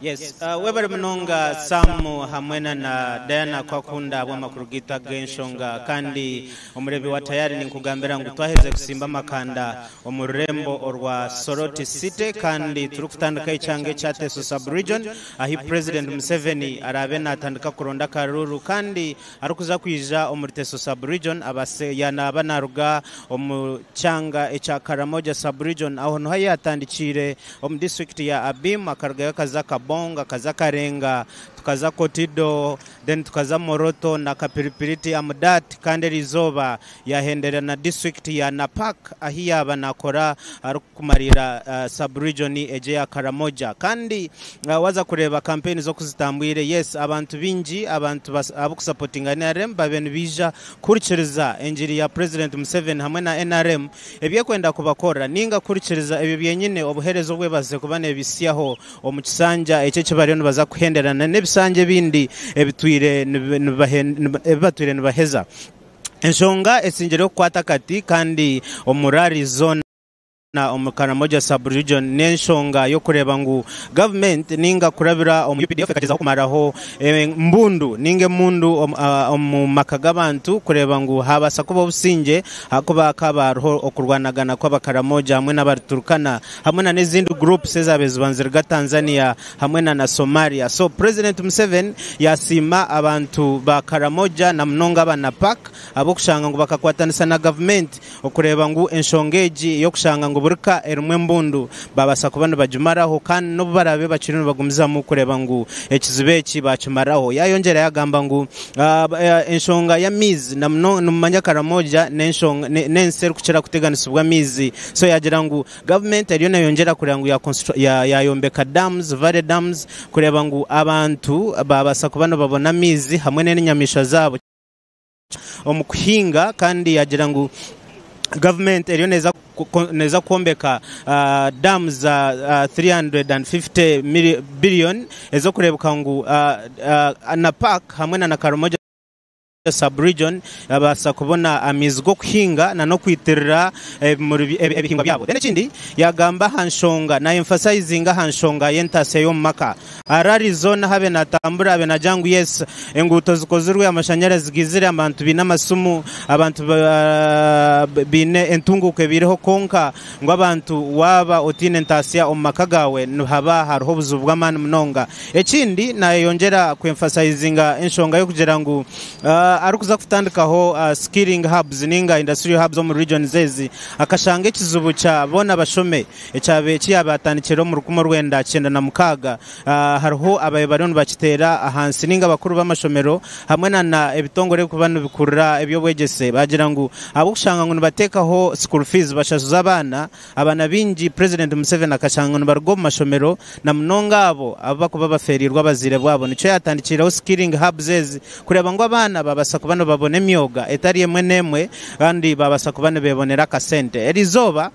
Yes, webare munonga Sam hamwe na na Diana Kwakunda ahabw'amakuru gaitu ag'enshonga. Kandi omureebi wa Tayari ninkugambira ngu twaherize kusimba amakanda omu rurembo orwa Soroti City kandi turikutandika ekyanga ekya Teso Sub-Region ahi President Museveni araabe natandika kuronda akaruuru kandi arikuza kwija omuri Teso Sub-Region abase yanaaba naruga omu kyanga ekya Karamoja Sub-Region aho niho yatandikiire omu disiturikiti ya Abim akarugayo akaza Kabong akaza Karenga tukaza Kotido then tukaza Moroto na Kapiripiriti Amudat kandi eriizooba yahendera na disiturikiti ya Napak ahi yaaba nakora arikumariira sub-region egi eya Karamoja kandi Waza kureeba kampeyini z'oku zitambwire, yes abantu baingi abantu abarikusapotinga nrm babaire nibaija kuhurikiriza engiri ya Purezidenti Museveni hamwe na nrm ebi erikwenda kubakorera ninga kuhurikiriza ebyo byenyine obuheereza obu ebaasize kuba neebihitsyaho omu kisanja eki eki bariyo nibaza kuhenderana n'ebisanja ebindi ebitwire ebi batwire nibaheza. Enshonga etsingireho kukwata akati kandi omu rally zoona. Omu Karamoja Sub-Region n'enshonga y'okureeba ngu gavumenti ninga kurabira omu UPDF ekagyezaho kumaraho embundu ninga emundu omu maka g'abantu kureeba ngu habaasa kubaho obusingye ahakuba hakaba hariho okurwanagana kw'Abakaramoja hamwe n'Abariturukana hamwe na n'ezindi groups ezaabaire ziba niziruga Tanzania hamwe na na Somalia. So Purezidenti Museveni yasiima abantu ba Karamoja na munonga aba Napak ahabw'okushanga ngu bakakwatanisa na gavumenti Okureeba ngu enshonga egi ey'okushanga ngu buri ka erimu embundu baabaasa kuba nibagimaraho kandi n'obu baraabe bakiriyo nibagumizamu kureeba ngu ekizibu eki baakimaraho. Yaayongyera yaagamba ngu enshonga y'amaizi na munonga nimumanya Karamoja n'enshonga n'ensi erikukira kuteganisibwa amaizi so yaagira ngu gavumenti eriyo neeyongyera kureeba ngu yaayombeka dams, valley dams kureeba ngu abantu baabaasa kuba nibabona amaizi hamwe n'enyamaishwa zaabo. omu kuhinga kandi yaagira ngu gavumenti eriyo neeza kwombeka daamu za 350 billion ez'okureebeka ngu Napak hamwe na Karamoja sub-region yabaasa kubona amaizi g'okuhinga na n'okwitirira ebihingwa byabo. Then ekindi yaagamba aha nshonga, na emphasizinga aha nshonga y'entaasya y'omu maka. Rally zoona ahu abe natambura abe nagira ngu yes enguuto zikozirwe, amashanyarazi gaizire, abantu baine amasimu, abantu baine entunguuka ebaireho kwonka ngu abantu waaba otaine ntaasya omu maka gaawe nihaba hariho obuzibu bw'amaani munonga. Ekindi nayeyongyera ku emphasizinga enshonga y'okugira ngu arikuza kutandikaho skilling hubs ninga industrial hubs omu regions ezi akashanga ekizibu kya boona bashome Ekyabaire eki yaabatandikire omu 1996, hariho ababaire bariyo nibakiteera ahansi ninga abakuru b'amashomero hamwe na na ebitongore ebirikuba nibikurira eby'obwegyese baagira ngu ahabw'okushanga ngu nibateekaho school fees bashashuza abaana, abaana baingi Purezidenti Museveni akashanga ngu nibaruga omu mashomero na munonga abo abu bakuba bafeereirwe abazaire bwabo nikyo yaatandikiireho skilling hubs ezi kureeba ngu abaana baabaasa kuba nibabona emyoga etari emwe n'emwe kandi baabaasa kuba nibeebonera akasente. Eriizooba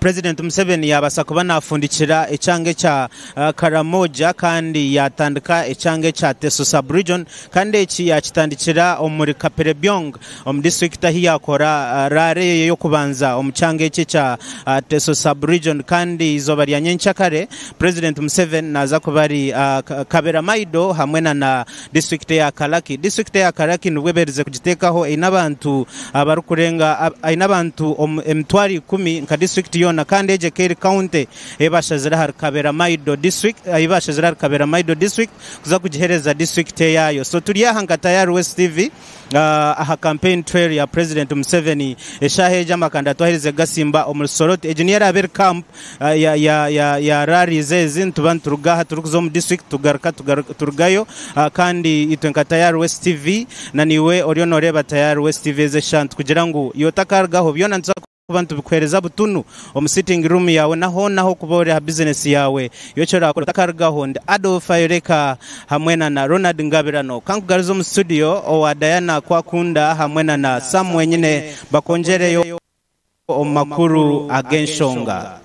Purezidenti Museveni yaabaasa kuba naafundikira ekyanga ekya Karamoja kandi yaatandika ekyanga ekya Teso Sub-region kandi eki yaakitandikira omuri Kapelebyong omu disiturikiti ahi yaakora raare ye y'okubanza omu kyanga eki ekya Teso Sub-region kandi eizooba rya nyenkyakare Purezidenti Museveni naaza kuba ari Kaberamaido hamwe na na Disiturikiti eya Kalaki. Disiturikiti eya Kalaki nibwo eberize kugiteekaho eine abantu abarikurenga eine abantu emitwaro ikumi nka disiturikiti yoona kandi egi ekaba eri kaunti ei bashazire ahari Kaberamaido district ei bashazire ahari Kaberamaido district kuza kugihereza disiturikiti eyaayo. So turi aha nka Tayari West TV aha campaign trail ya President Museveni. Eshaaha egi amakanda twaherize kugasimba omuri Soroti. Egi niyo eraabe eri camp ya rallies ezi. Nituba nituruga aha turikuza omu district tugaruka turugayo kandi itwe nka Tayari West TV na naiwe oriyo nooreeba Tayari West TV ezi eshaaha nitukugira ngu iwe otakarugaho byona nituza kuba nitubikuheereza butunu omu sitting room yaawe na hoona ahu orikuba ori aha bizinesi yaawe. Iwe eki orakore otakarugaho. Ndi Adolf Ayoreka hamwe na na Ronald Ngabirano. Ka nkugarize omu studio owa Diana Kwakunda hamwe na na Sam wenyine bakwongyereyo omu makuru ag'enshonga.